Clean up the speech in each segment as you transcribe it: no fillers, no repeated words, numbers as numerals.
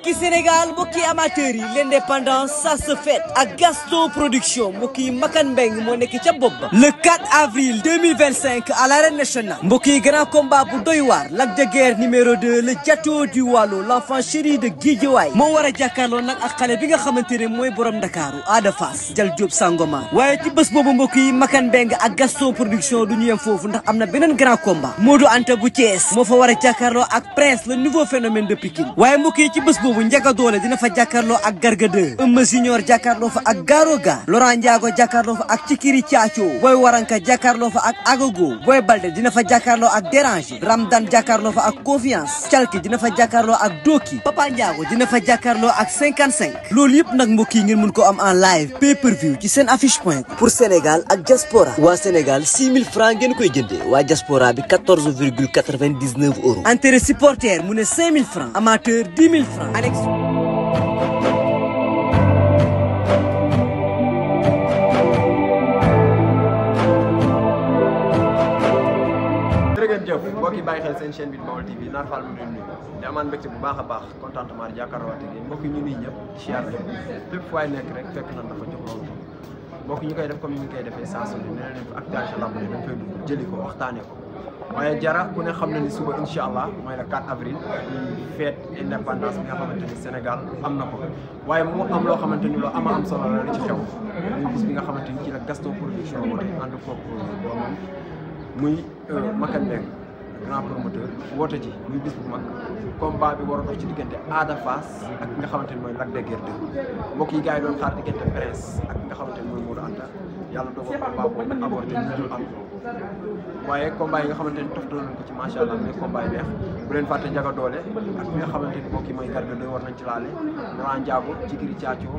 mbokki Sénégal mbokki amateurs yi l'indépendance ça se fête ak Gaston Production mbokki Makan Mbeng moo nekk ca bopp ba le 4 avril 2025 à l'arène nationale mbokki grand combat bu doy waar Lac de Guiers numéro 2 le Diato du Waalo l'enfant chéri de Guédiawaye moo war a jàkkaarloo nag ak xale bi nga xamante ne mooy borom Ndakaaru Ada Fass Jal Diop Sangomar waaye ci bés boobu mbokki Makan Mbeng ak Gaston Production du ñu yem foofu ndax am na beneen grand combat Modou Anta bu Thiès moo fa war a jàkkaarloo ak Prince le nouveau phénomène de Pikine waaye mbokk yi ci bés boobu Ndiaga Dollé dina fa jàkkaarloo ak Garga 2 Eumeu Junior jàkkaarloo fa ak Garoga Laurent Ndiago jàkkaarloo fa ak Cikiri Thiacho Boy Waranka jàkkaarloo fa ak Agogo Boy Balde dina fa jàkkaarloo ak Déranger Ramdan jàkkaarloo fa ak Confiance Calki dina fa jàkkaarloo ak Doki Papa Ndiago dina fa jàkkaarloo ak 55 loolu yëpp nag mbokk yi ngeen mun ko am en live pay-per-view ci seen affiche point pour Sénégal ak diaspora waa Sénégal 6000 francs ngeen koy jëndee waa diaspora bi 14,99 euros entrée supporter mu ne 5000 francs amateur 10 000 francs annexe jërëjëf mbokk yi bàyyi xel seen chaîne bi Baol TV Naar Fall mu leen nuyu di amaan mbégte bu baax a baax contentement di jàkkaarloo ak yéen mbokk yi ñu nuyu ñëpp siyaar ñëpp fépp fu waay nekk rek fekk nan dafa jox loolu mbokk ñu koy def comme ni ñu koy defee saa su ne nee nañ ko actualité lamb dañ koy dugg jëli ko waxtaanee ko waaye jara ku ne xam na ni suba incha allah mooy le 4 avril di fête indépendance bi nga xamante ni Sénégal am na ko waaye mu am loo xamante ni loo am solo la ci xew muy bis bi nga xamante ni ci la Gaston Production woote ànd koog doomam muy Makan Mbeng grand promoteur woote ci muy bis bu mag combat bi war a dox ci diggante Ada Fass ak ki nga xamante ni mooy Lac de Guiers 2 mbokk yi gars yi doon xaar diggante Prince ak ki nga xamante ni mooy Modou Anta yàlla dogal combat boobu aborté ñu dul am waaye combat yi nga xamante ni toftal nañ ko ci macha allah mais combat yi neex bu leen fàtte Ndiaga Dollé ak ki nga xamante ni mbokk yi mooy Garga 2 war nañ ci laale Laurent Ndiago Cikiri Thiacho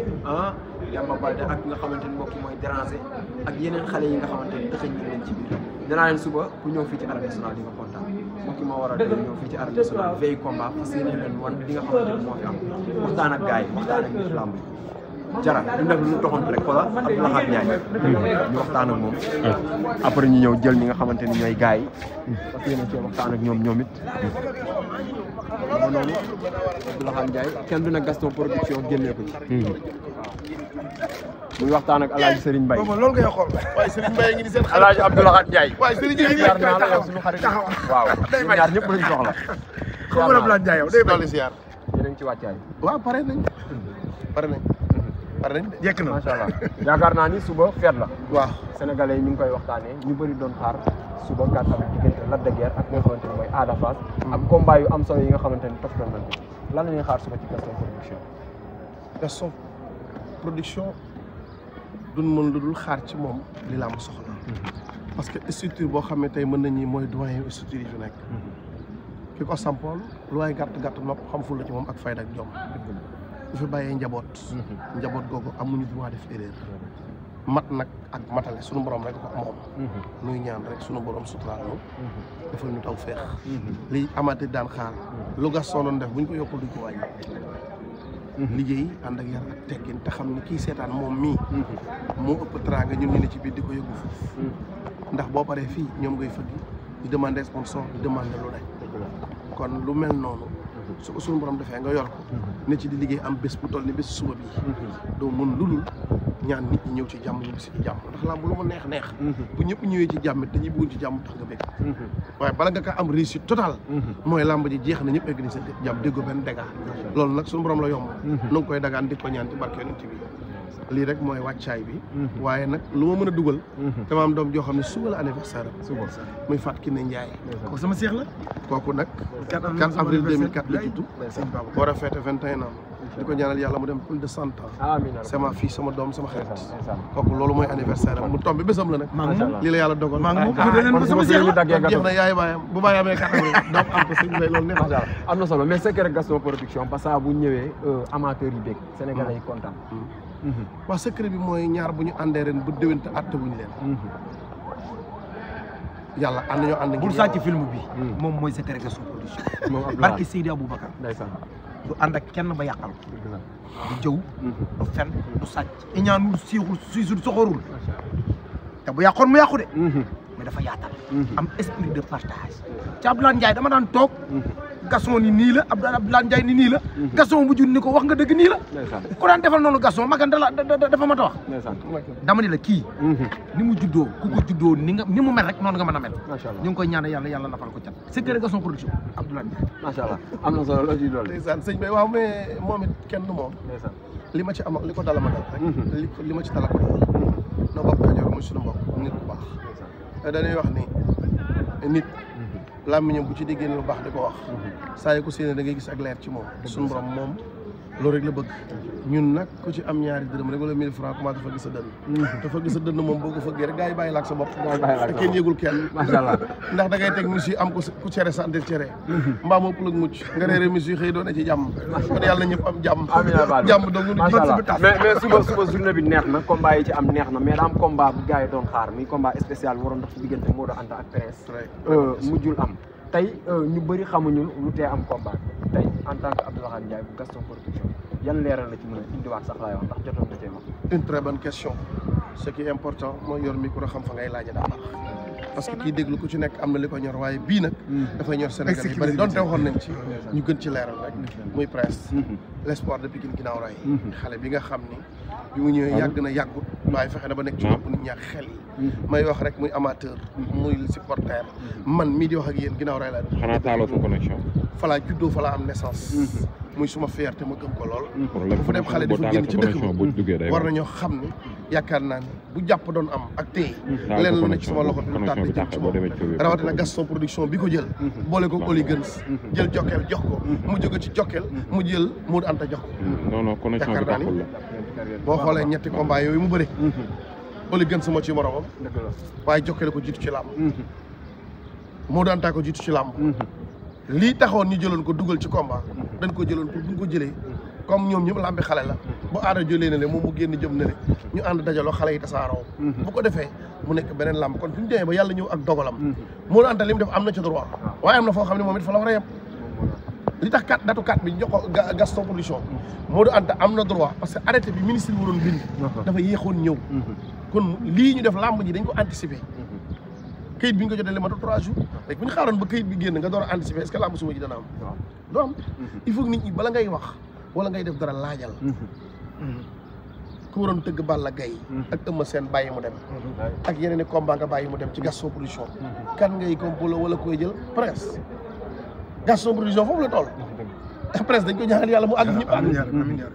Demba Balde ak ki nga xamante ni mbokk yi mooy Déranger ak yeneen xale yi nga xamante ni dëxëñ nañ leen ci biir danaa leen suba ku ñëw fii ci arène nationale di nga kontaan mbokk yi moo war a ñëw fii ci arène nationale veille combat parce que yéen leen wan li nga xamante ni moo fi am waxtaan ak gars yi waxtaan ak nit lamb jara ñu def lu doxantu rek xoolal Abdou Lahad Ndiaye ñu waxtaan ak moom après ñu ñëw jël ñi nga xamante ni ñooy gars yi parce que yéen a ci waxtaan ak ñoom it ba noonu Abdou Lahad Ndiaye kenn du ne Gaston Production génnee ko ci muy waxtaan ak El Hadj Serigne Mbaye loolu ngay xool waaye Serigne Mbaye ngi di seen El Hadj Abdou Lahad Ndiaye waaye Serigne ngi ziar naa la yow suñu xarit waaw ñun ñaar ñëpp lañ soxla ko mo Abdou Lahad Ndiaye yow day dolli ziar yéen a ngi ci wàccaay waaw pare nañ jekk na macha allah yaakaar naa ni suba feet la waaw sénégalais yi ñu ngi koy waxtaanee ñu bëri doon xaar suba 4 avril diggante Lac de Guiers ak nga xamante ni mooy Ada Fass ak combat yu am solo yi nga xamante ni toftal nañ ko lan la ñuy xaar suba ci Gaston Production Gaston Production duñ mën lu dul xaar ci moom li làmb soxla parce que structure boo xam ne tey mën nañu mooy doyen structure yi fi nekk ki ko sampoon lu waay gàtt nopp xam ful la ci moom ak fayda ak jom bu fi bàyyee njaboot googu amuñu droit def erreur mat nag ak matale sunu borom rek ko moom nuy ñaan rek sunu borom suturaal ñu defal ñu taw feex li amati daan xaar lu Gaston doon def bu ñu ko yokkul duñ ko wàññi liggéey ànd ak yar ak teggin te xam ne kii seetaan moom mii moo ëpp teraanga ñun ñu ne ci biir di ko yóbbu foofu ndax boo paree fii ñoom ngay fëgg di demander sponsor di demander lu rek kon lu mel noonu su ko suñu borom defee nga yor ko ne ci di liggéey am bés bu toll ni bés suba bii doo mun lulul ñaan nit ñi ñëw ci jàmm ñu bisi ci jàmm ndax lamb lu mu neex bu ñëpp ñëwee ci jàmm te ñi bëgguñ ci jàmm tax nga bëgg waaye bala nga ko am réussite totale mooy lamb ji jeex na ñëpp egg ni sa jàmm déggoo benn dégât loolu nag suñu borom la yomb nu ngi koy dagaan di ko ñaan ci barke yonent bi lii rek mooy wàccaay bi waaye nag lu ma mën a dugal dama am doom joo xam ne suba la anniversaire suba muy Fatou Kiné Ndiaye kooku sama seex la kooku nag 4 avril 2004 la juddu war a fêter 21 ans di ko ñaanal yàlla mu dem plus de 100 ans c'est ma fille sama doom sama xarit kooku loolu mooy anniversaire am mu tombé bésam la nag lii la yàlla dogal maa ngi moom sama seex la jeex na yaay baayam bu baay amee 4 avril doom am ko sëñ bi loolu neex na am na solo mais c'est que Gaston Production parce que bu ñëwee amateurs yi bég sénégalais yi kontaan waaw secret bi mooy ñaar bu ñu àndee ren bu déwénte àtte wuñu leen yàlla ànd ñoo ànd bul sàcc film bi moom mooy secret Gaston Production barki Seydi Aboubacar du ànd ak kenn ba yàqal du jëw du fen du sàcc iñaanul siisul soxorul te bu yàqoon mu yàqu de mais dafa yaatal am esprit de partage ci Abdoulaye Ndiaye dama daan toog Gaston ni nii la Abdoulaye Ndiaye ni nii la Gaston bu jun ni ko wax nga dëgg nii la ku daan defal noonu Gaston magan dafa mat a wax dama ni la kii ni mu juddoo ku ko juddoo ni mu mel rek noonu nga mën a mel ñu ngi koy ñaan yàlla nafal ko cat secret Gaston production Abdoulaye Ndiaye macha allah am na solo loolu ci loolu ndeysaan sëñ Bay waaw mais moom it kenn moom li ma ci am ak li ko dala ma dal rek li ma ci dala ko dal noo bokk Kajoor muy suñu mbokk nit ku baax dañuy wax ni nit làmmiñam bu ci déggee lu baax di ko wax saa yu ko séenee da ngay gis ak leer ci moom suñu borom moom loolu rek la bëgg ñun nag ku ci am ñaari dërëm rek wala 1000 francs commencé fa gis a dënn dafa gis a dënn moom boo ko fëggee rek gars yi bàyyi la ak sa bopp te kenn yëgul kenn macha allah ndax da ngay teg mis yi am ko ku cere santel cere mbaa moo plug mucc nga reere mis yi xëy doon ci jàmm kon yàlla ñëpp am jàmm jàmm donc macha allah mais suba journée bi neex na combat yi ci am neex na mais daa am combat bu gars yi doon xaar muy combat spécial waroon dox ci diggante Modou Anta ak Prince mujjul am tey ñu bëri xamuñu lu tee am combat tey en tant que Abdoulaye Ndiaye bu Gaston production yan leeral la ci mën a indiwaat sax laay wax ndax jotoon na cee wax. une très bonne question ce qui est important mooy yor micro xam fa ngay laaj daa baax parce que kii déglu ku ci nekk am na li ko ñor waaye bii nag dafay ñor Sénégal yi bëri donte waxoon nañ ci ñu gën ci leeral rek muy Prince l'espoir de Pikine ginnaaw raay xale bi nga xam ni bi mu ñëwee yàgg na yàggut waaye fexe na ba nekk ci bopp nit ñaak xel yi may wax rek muy amateur muy supporter man mii di wax ak yéen ginnaaw raay laa xanaa taaloo sa connexion falaa juddoo falaa am naissance muy suma fierté ma gëm ko lool bu fa dem xale dafa génn ci dëkk bi war nañoo xam ni yaakaar naa ni bu jàpp doon am ak tey leen lu nekk sama loxo bi lu tàbbi jëm ci moom rawatina Gaston production bi ko jël boole ko Oli Gëns jël Jokkel jox ko mu jóge ci Jokkel mu jël Modou Anta jox ko non connexion bi taxul la boo xoolee ñetti combat yooyu mu bëri Oli Gëns moo ci moromam waaye Jokkel ko jiitu ci làmb Modou Anta ko jiitu ci làmb lii taxoon ñu jëloon ko dugal ci combat dañ ko jëloon pour buñ ko jëlee comme ñoom ñëpp lambi xale la bu aada jëlee na le moom mu génn jëm na le ñu ànd dajaloo xale yi tasaaroo bu ko defee mu nekk beneen lamb kon fu ñu demee ba yàlla ñëw ak dogalam Modou Anta li mu def am na ci droit waaye am na foo xam ne moom it fa la war a yem li tax datu 4 bi jox ko Gaston production Modou Anta am na droit parce que arrêté bi ministre bi waroon bind dafa yéexoon ñëw kon lii ñu def lamb ji dañ ko anticiper këyit bi nga ko jotee le matul 3 jours léegi bu ñu xaaroon ba këyit bi génn nga door a anticiper est-ce que lamb suba ji dana am doo am il faut que nit ñi bala ngay wax wala ngay def dara laajal ku waroon tëgg Balla Gaye ak Eumeu Sène bàyyi mu dem ak yeneen i combat nga bàyyi mu dem ci Gaston production kan ngay compolo wala koy jël Prince Gaston production foofu la toll Prince dañ ko ñaanal yàlla mu àgg ñëpp àgg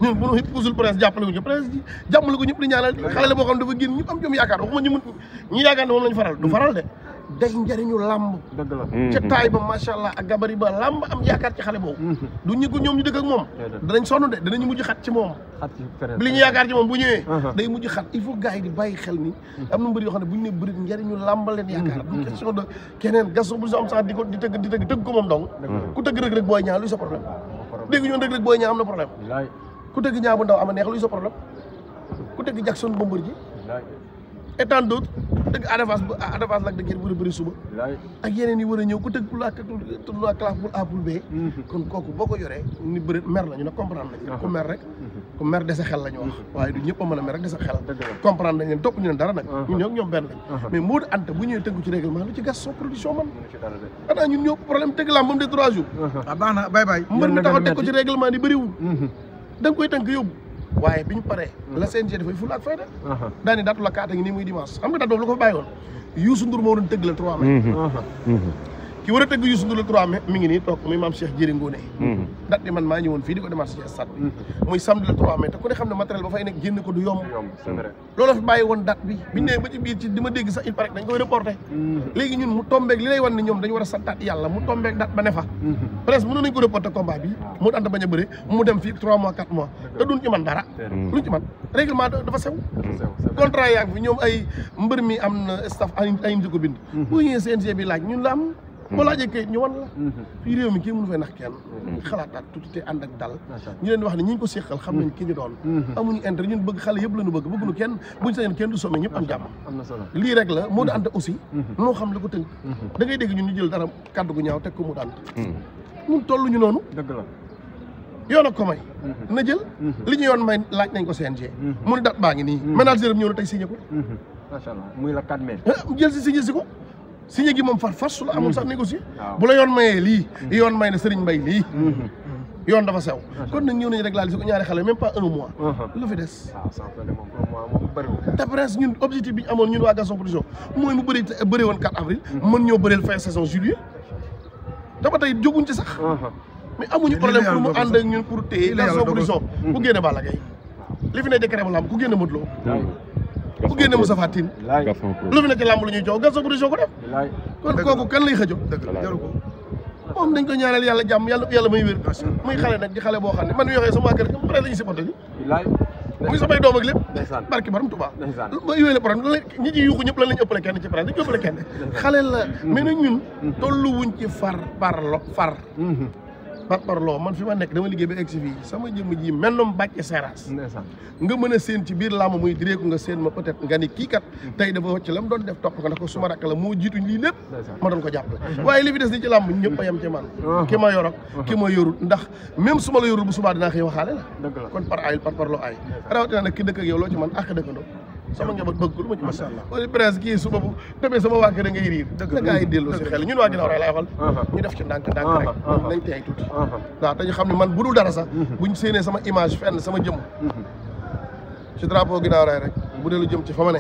ñun bu ñu puusul Prince jàppale wuñu Prince jàmmale ko ñëpp di ñaanal xale la boo xam dafa génn ñëpp am jom yaakaar waxuma ñi yaakaar ne moom lañu faral du faral de day njëriñu làmb dëgg la ca taay ba macha allah ak gabari ba làmb am yaakaar ci xale boobu du ñu ko ñoom ñu dëkk ak moom danañ sonn de danañu mujj xat ci moom bi li ñu yaakaar ci moom bu ñëwee day mujj xat il faut gars yi di bàyyi xel ni am na mbër yoo xam ne bu ñu ne bëri njëriñu làmb leen yaakaar du question de keneen Gaston bu am sax di tëgg ko moom dong ku tëgg Reug Reug Boy Niang luy sa problème dégg ñoon Reug Reug Boy Niang am na problème ku tëgg Niang bu ndaw ama neex luy sa problème ku tëgg Jackson Bombardier et tant d'autres dëgg Ada Fass Lac de Guiers bu bëri suba ak yeneen yi war a ñëw ku tëgg tournoi classe poule A poule B kon kooku boo ko yoree ni bëri mer la ñu ne comprendre nañ ku mer rek ku mer dese xel la ñu wax waaye du ñëpp a mën a mer rek dese xel comprendre nañ leen topp ñu leen dara nag ñun ñoom benn lañ mais Modou Anta bu ñëwee tëggu ci règlement lu ci Gaston production man xanaa ñun ñëpp problème tëgg laa moom de 3 jours baax na bye mbër mi taxaw teg ko ci règlement ni bëriwul da nga koy tënk yóbbu waaye bi ñu paree la CNG dafay ful ak fayda daani daatu la kaata ngi nii muy dimanche xam nga daat boobu lu ko fa bàyyi woon Youssou Ndour moo doon tëgg la 3 mai ki war a tëgg Youssou Ndour le 3 mai mi ngi nii toog muy maam Cheikh Jëri Ngoné date bi man maa ñëwoon fii di ko démarché ci stade bi muy samedi le 3 mai te ku ne xam ne matériel ba fay nekk génn ko du yomb loolu fi bàyyi woon date bi biñu nee ba ci biir ci di ma dégg sax il paraît dañ koy reporté léegi ñun mu tombeeg li lay wan ne ñoom dañu war a santaat yàlla mu tombeeg date ba ne fa presque mënoon nañ ko reporté combat bi mu Anta bañ a bëre mu dem fii 3 mois 4 mois te duñ ci man dara luñ ci man règlement dafa sew contrat yaa ngi fi ñoom ay mbër mi am na staff ay di ko bind bu ñëwee CNG bi laaj ñun la am boo laajee kayit ñu wan la fii réew mi kii mënu fay nax kenn xalaataat tuuti te ànd ak dal ñu leen di wax ne ñi ñu ko séqal xam nañ ki ñu doon amuñu intérêt ñun bëgg xale yëpp lañu bëgguñu kenn buñu sañoon kenn du sommé ñëpp am jàmm lii rek la Modou Anta aussi moo xam la ko tënk da ngay dégg ñun ñu jël dara kàddu gu ñaaw teg ko Modou Anta ñun tolluñu noonu dëgg la yoon ak ko may na jël li ñu yoon may laaj nañ ko CNG mu ne date baa ngi nii manager ñëw na tey signé ko macha allah muy la 4 mai jël si signé si ko signé gi moom far force la amul sax négocier bu la yoon mayee lii yoon may na Serigne Mbaye lii yoon dafa sew kon nag ñëw nañu régulariser ko ñaari xale même pas 1 mois lu fi des te presque ñun objectif bi ñu amoon ñun waa Gaston Production mooy mu bëri woon 4 avril mën ñoo bëreel fin saison juillet dafa tey jóguñ ci sax mais amuñu problème pour mu ànd ak ñun pour téye Gaston Production ku génne Balla Gaye li fi ne décret bu lamb ku génne Modou Lo ku génne Moussa Fatine lu fi ne ci lamb lu ñuy coow Gaston Production ko def kon kooku kan lay xëjoo moom dañ ko ñaanal yàlla jàmm yàlla may wér muy xale nag di xale boo xam ne man mi waxee sama kër pare la ñu supporté ni muy samay doom ak lépp barki baram Tuubaa ba yooyu la problème ñi ci yuuxu ñëpp lan lañu ëppale kenn ci presse dañu ëppale kenn xale la mais nag ñun tolluwuñ ci parloo man fi ma nekk dama liggéey ba egg si fii sama jëmm ji mennum bàcce seeraas nga mën a séen ci biir làmb muy direeku nga séen ma peut-être nga ni kii kat tey dafa wacc la mu doon def topp ko ndax ko suma rakk la moo jiituñ lii lépp ma doon ko jàppale waaye li fi des ni ci làmb ñëpp a yem ci man ki ma yor ak ki ma yorul ndax même su ma la yorul bu subaa dinaa xëy waxaale la kon par ayil par parloo ay rawatina nag ki dëkk ak yow loo ci man ak dëkkandoo sama njaboot bëgg lu ma ci macha allah wala presse kii suba bu demee sama waa kër ngay riir na gaa yi dellu si xel ñun waa ginnaaw lay waxal ñu def ci ndànk rek nañ teey tuuti waaw te ñu xam ne man bu dul dara sax buñ séenee sama image fenn sama jëmm ci drapeau ginnaaw raay rek bu dee lu jëm ci fa ma ne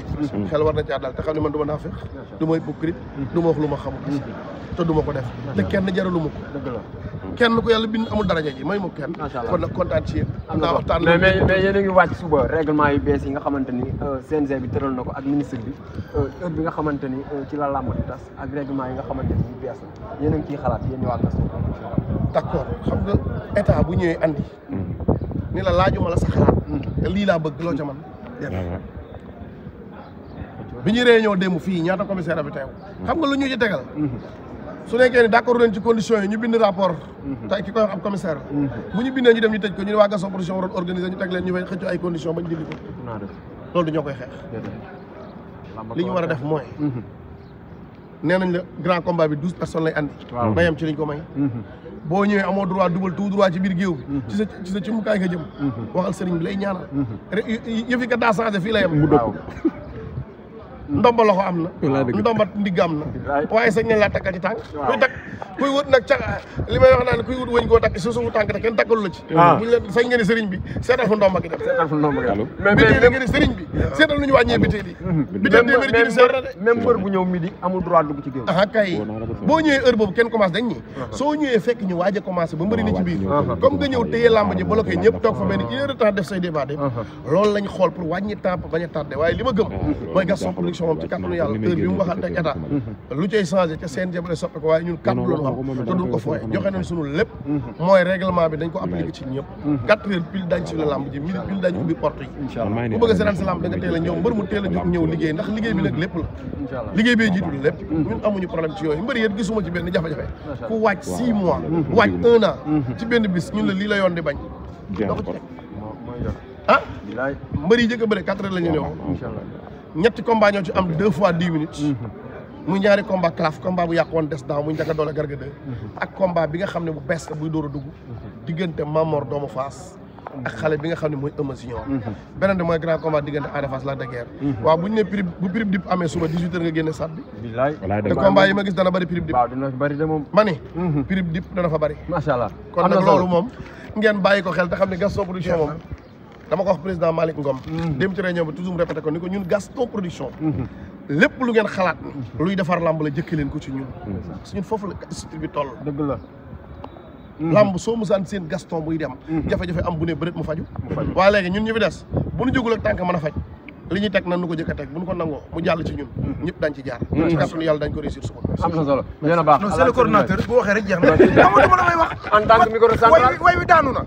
xel war na caa daal te xam ne man du ma naafeq du ma hypocrite du ma wax lu ma xamul te du ma ko def te kenn jaralu ma ko kenn ko yàlla bind amul daraja ji may ma kenn kon nag kontaan ci yéen naa waxtaan mais yéen a ngi wàcc suba règlement yu bees yi nga xamante ni CNG bi tëral na ko ak ministre bi heure bi nga xamante ni ci la làmb di tas ak règlement yi nga xamante ni yu bees la yéen a ngi ciy xalaat yéen waa Gaston d'accord xam nga état bu ñëwee andi ni la laajuma la sa xalaat te lii laa bëgg loo ca man bi ñu réunion démb fii ñaata commissaire bi teew xam nga lu ñu ci tegal su nekkee ni d'accord leen ci conditions yi ñu bind rapport tey ki koy wax ab commissaire la bu ñu bindee ñu dem ñu tëj ko ñu ne waa Gaston Production waroon organiser ñu teg leen ñu fay xëccoo ay conditions bañ dindi ko loolu du ñoo koy xeex li ñu war a def mooy nee nañ la grand combat bi 12 personnes lay andi nga yem ci liñ ko may boo ñëwee amoo droit dugal tout droit ci biir géew bi ci sa ci mukaay nga jëm waxal sëriñ bi lay ñaanal yëfi kat daa changé fii la yem ndomba loxo am na ndomba ndigg am na waaye sañ nañ laa takkal ci tànk kuy takk kuy wut nag ca li may wax naan kuy wut wëñ koo takk si suufu tànk te kenn takkalu la ci buñ leen sañ nga ni sëriñ bi seetal fu ndomba gi dem bitéeli nga ni sëriñ bi seetal nu ñu wàññee bitéel yi bitéel téeméeri junni seer na de même heure bu ñëw midi amul droit dugg ci géew ah kay boo ñëwee heure boobu kenn commencé dañ ñi soo ñëwee fekk ñu waaj a commencé ba mbëri ni ci biir comme nga ñëw téye làmb ji bloqué ñëpp toog fa benn une heure de temps def say débat de loolu lañ xool pour wàññi temps bañ a tardé waaye li ma gëm mooy Gaston Production moom ci kàttanu yàlla heure bi mu waxante ak état lu cay changé ca seen jabale soppe ko waaye ñun kàddu la ñu xam te duñ ko fooye joxe nañ sunu lépp mooy règlement bi dañ ko appliqué ci ñëpp 4 heures pile dañ ci la lamb ji midi pile dañu ubbi porte yi bu bëgg a seetaan sa lamb da nga teel a ñëw mbër mu teel a jóg ñëw liggéey ndax liggéey bi nag lépp la liggéey bee jiitul lépp ñun amuñu problème ci yooyu mbër yéen gisuma ci benn jafe-jafe ku wàcc 6 mois wàcc 1 an ci benn bis ñun la lii la yoon di bañ doo ko ci teg ah mbër yi jëkk a bëre 4 heures la ñu ñëw ñetti combat ñoo ci am 2 fois 10 minutes muy ñaari combat claf combat bu yàq woon des daaw muy njëkk a doole Garga 2 ak combat bi nga xam ne bu bees la buy door a dugg diggante Mamor doomu Faas ak xale bi nga xam ne mooy Eumeu Junior beneen bi mooy grand combat diggante Ada Fass Lac de Guiers waaw bu ñu ne prix bu prix dip amee suba 18 heures nga génne sat bi te combat yi ma gis dana bëri prix dip ma ni prix dip dana fa bëri macha allah kon nag loolu moom ngeen bàyyi ko xel te xam ne Gaston Production moom dama ko wax président Malick Ngom dem ci réunion bi toujours répété ko ni ko ñun Gaston Production lépp lu ngeen xalaat luy defar lamb la jëkki leen ko ci ñun parce que ñun foofu la structure bi toll dëgg la lamb soo musaan seen Gaston buy dem jafe-jafe am bu ne bëreet mu faju waaye léegi ñun ñu fi des bu ñu jógul ak tànk mën a faj li ñuy teg nan nu ko jëkk a teg bu ñu ko nangoo mu jàll ci ñun ñëpp dañ ci jaar ci kàttanu yàlla dañ ko réussir suba am na solo yéen a baax non c'est le coordonnateur bu waxee rek jeex na amul dama damay wax en tant que micro central way wi daanu na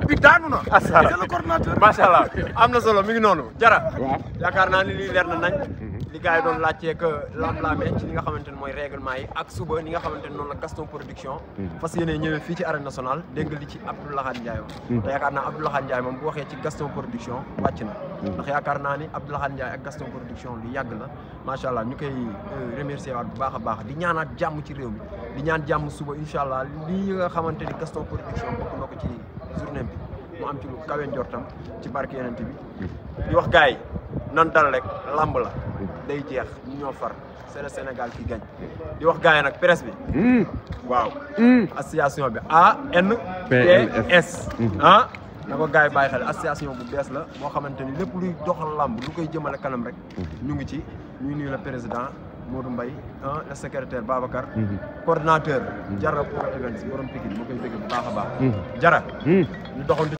bi daanu na c'est le coordonnateur macha allah am na solo mi ngi noonu jara yaakaar naa ni lii leer na nañ li gars yi doon laajtee que lam-laamee ci li nga xamante ne mooy règlement yi ak suba ni nga xamante ne noonu la Gaston Production fas yéene ñëwee fii ci arène nationale dégg nga li ci Abdou Lahad Ndiaye wax te yaakaar naa Abdou Lahad Ndiaye moom bu waxee ci Gaston Production wàcc na ndax yaakaar naa ni Abdou Lahad Ndiaye ak Gaston Production lu yàgg la macha allah ñu koy remercier waat bu baax a baax di ñaanaat jàmm ci réew mi di ñaan jàmm suba incha allah lii nga xamante ni Gaston Production bokk na ko ci journée bi mu am ci lu kawe njortam ci barke yenente bi di wax gars yi nan dal rek lamb la day jeex ñu ñoo far c'est le Sénégal qui gagne di wax gars yi nag presse bi waaw association bi ANPS ah na ko gars yi bàyyi xel association bu bees la moo xamante ni lépp luy doxal làmb lu koy jëmale kanam rek ñu ngi ci ñu nuyu le président Modou Mbaye le secrétaire Babacar coordinateur Jara pour events borom Pikine moo koy bëgg bu baax a baax Jara ñu doxantu